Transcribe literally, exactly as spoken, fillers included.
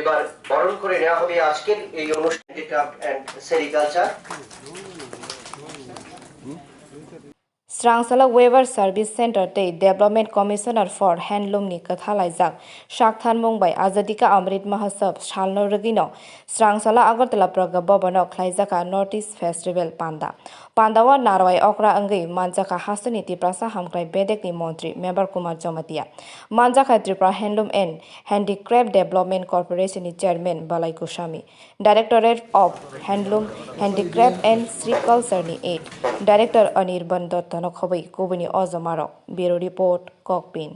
এবার বরণ করে নেওয়া হবে আজকের এই অনুষ্ঠান, handicraft and sericulture. Srangsala Weaver Service Center tei Development Commissioner for Handloom ni kwthalaijak saktharmung bai Azadi Ka Amrit Mahotsav salno rwgwino Srangsala Agartala Pragya Bhavan o khlaijak a North East Festival panda. Pandao narwai okra wngwi manjakha hasteni Tiprasa hamkrai bedekni montri Mebar Kumar Jamatia, manjakha Tripura Handloom and Handicraft Development Corporation ni chairman Balai Goswami, Directorate of Handloom, Handicraft and Sericulture ni eight Director Anirban Dotto no khobwi kubuni ojomarok. Bureau Report, Kokpin.